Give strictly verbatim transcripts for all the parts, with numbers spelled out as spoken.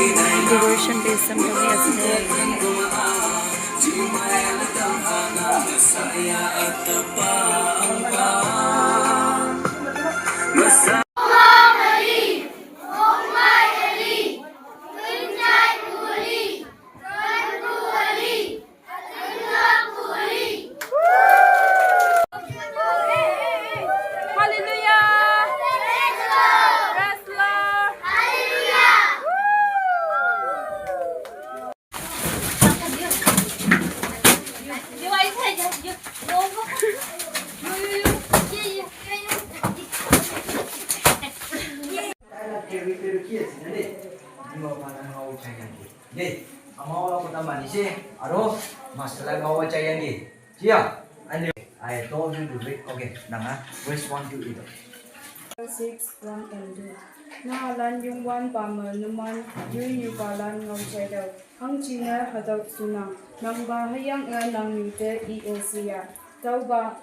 Devotion base samdong ya sine. Hallelujah. Praise the Lord. Praise the Lord. Hallelujah. Dei, amao la kota mani se, aro masala ngao wa chai yang ge. Chia, and I told you to read. Okay, nang a verse one to eight. Six, one and two. Na lan yung wan pa ma numan yun yu pa lan ngao chai dau. Hang china hadau suna. Nang ba hayang a nang yu te i o siya. Tau ba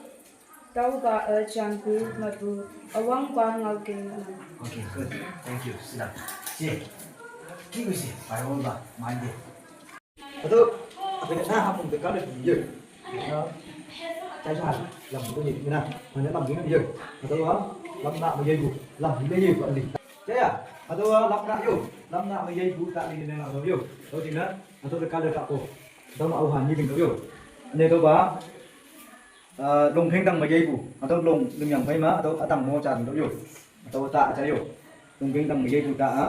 Tau ba a chang pu ma pu awang ba ngau keng na. Okay, good. Thank you. Sit down. Si. Ki wi si. Pai wang ba. Mai de. Ado, ado na ha pung de ka le ye. Na. Chai sa. Lam bu ni na. Ma na lam ni ye. Ado wa. Lam na ma ye bu. Lam ni ye bu ali. Ya ya. Ado wa lam na yo. Lam na ma ye bu ta ni na yo. Ado ji na. Ado de ka le ka ko. Ado ma au ha ni ding yo. Ane do ba. Long pheng tang ma yei bu, hatüo long lim yang phei ma, hatüo atang mo jan to yo. Hatüo ta ja yo. Long pheng tang ma yei bu ta a.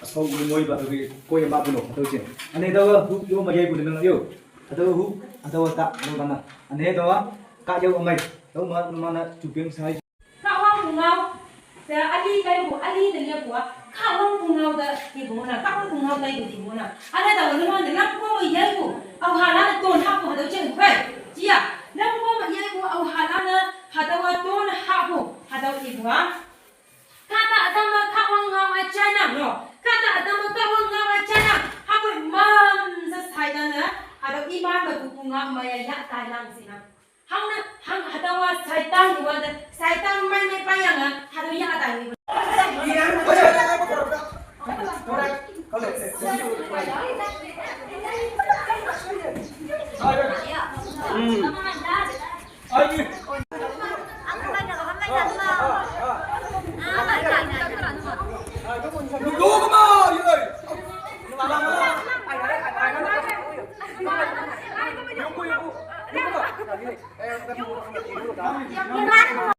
Hatüo lim moi ba bi ko ye ma bu lo, hatüo jin. Ane hatüo hu yo ma yei bu lim yo. Hatüo hu, hatüo ta, hatüo ta ma. Ane hatüo ka yo amai. Hatüo ma, ma na ju peng sai. Kahwang pungao, te ali kai bu, ali de ye bu a, kahwang pungao de ye bu na, kahwang pungao de ye bu na. Ana da wani ma de lam ko mo ye bu, au ha la de ton ha bu ha de jeng kai. Jia, lam ko mo ye bu, au ha la de ha de wa ton ha bu, ha de ye bu a. Kata atama kahwang ngao a chana no. Kata atama kahwang ngao a chana. Ha bu mam sa sai da na, ha de iman ba bu pungao ma ya ya tai lang si na. Hang na, hang hatüo wa Satan ni wa de, Satan mai mai pa yang a, hatüo ya ta ni.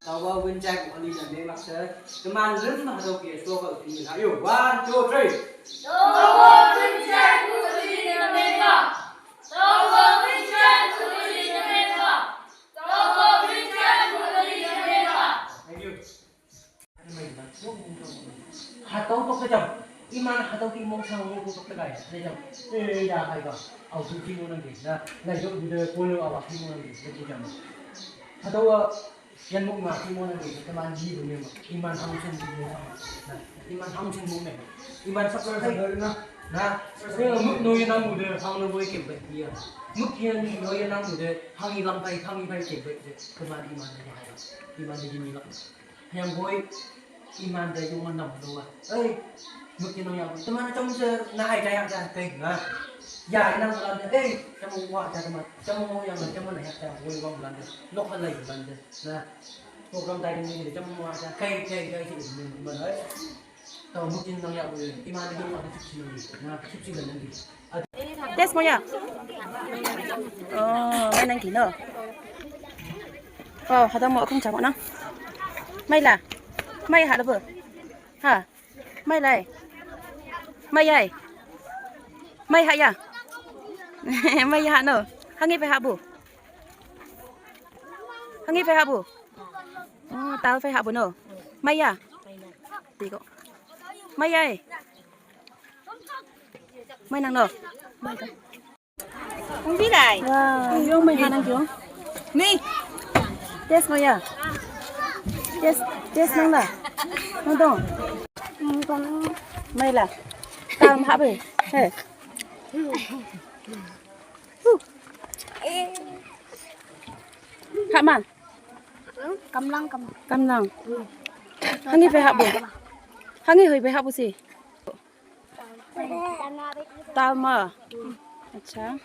Taowe win jai ku ali jan ne mak se. Teman lem ma hatüo ke so ka pin ha yo. One, two, three. Taowe win jai ku ali jan ne mak. Taowe win jai ku ali jan ne mak. Taowe win jai ku ali jan ne mak. Thank you. Hatüo tok te jam. Iman hatüo ki mong sang wo tok te kai. Ne jam. Eh, ya kai ka. Au tu ki mo nang ki. Na, na yo bu de ko yo awa ki mo nang ki. Ne ki jam. Hatüo wa, yan mong ma ki mo nang ki. Teman ji bu ne ma. Iman hang chen bu ne ma. Na, iman hang chen bu ne. Iman sap sap kai. Na, na. Ne muk no ye nang bu de, hang no bo ye kem bai ya. Muk ye no ye nang bu de, hang i lam pai, hang i pai kem bai de. Teman iman ne ya. Iman ne ni la. Yang boi, iman da yung man nam do wa. Ei, muk ni nong yang boi. Teman chong se na ai da yang da kai na. Ya, nang lan da. Ei, chong wa da teman. Chong yang da, chong na ya da. Woi wang lan da. Nok han lai lan da. Na. Program da ni chong wa da. Kai, kai, kai, si ni man ai. Tao muk ni nong yang boi. Iman da yung wa da chip si ni. Na, chip si lan ni. Test mo ya? Oh, mai nang kino. Oh, hatüo mo kong chamo nang. Mai la. Mai ha la bu. Ha. Mai lai. Mai yai. Mai ha ya. Mai ya ha no. Hangi phei ha bu. Hangi phei ha bu. Oh, tao phei ha bu no. Mai ya. Ti ko. Mai yai. Mai nang no. Không biết này. Wow, yo mai ha nang kyo. Ni. Test mo ya. Test, test nang la. Nang dong. Mai la. Tam ha be. He. Ha man. Kamlang, kamlang. Kamlang. Hangi phei ha bu. Hangi hoi phei ha bu si. Tal ma. Acha.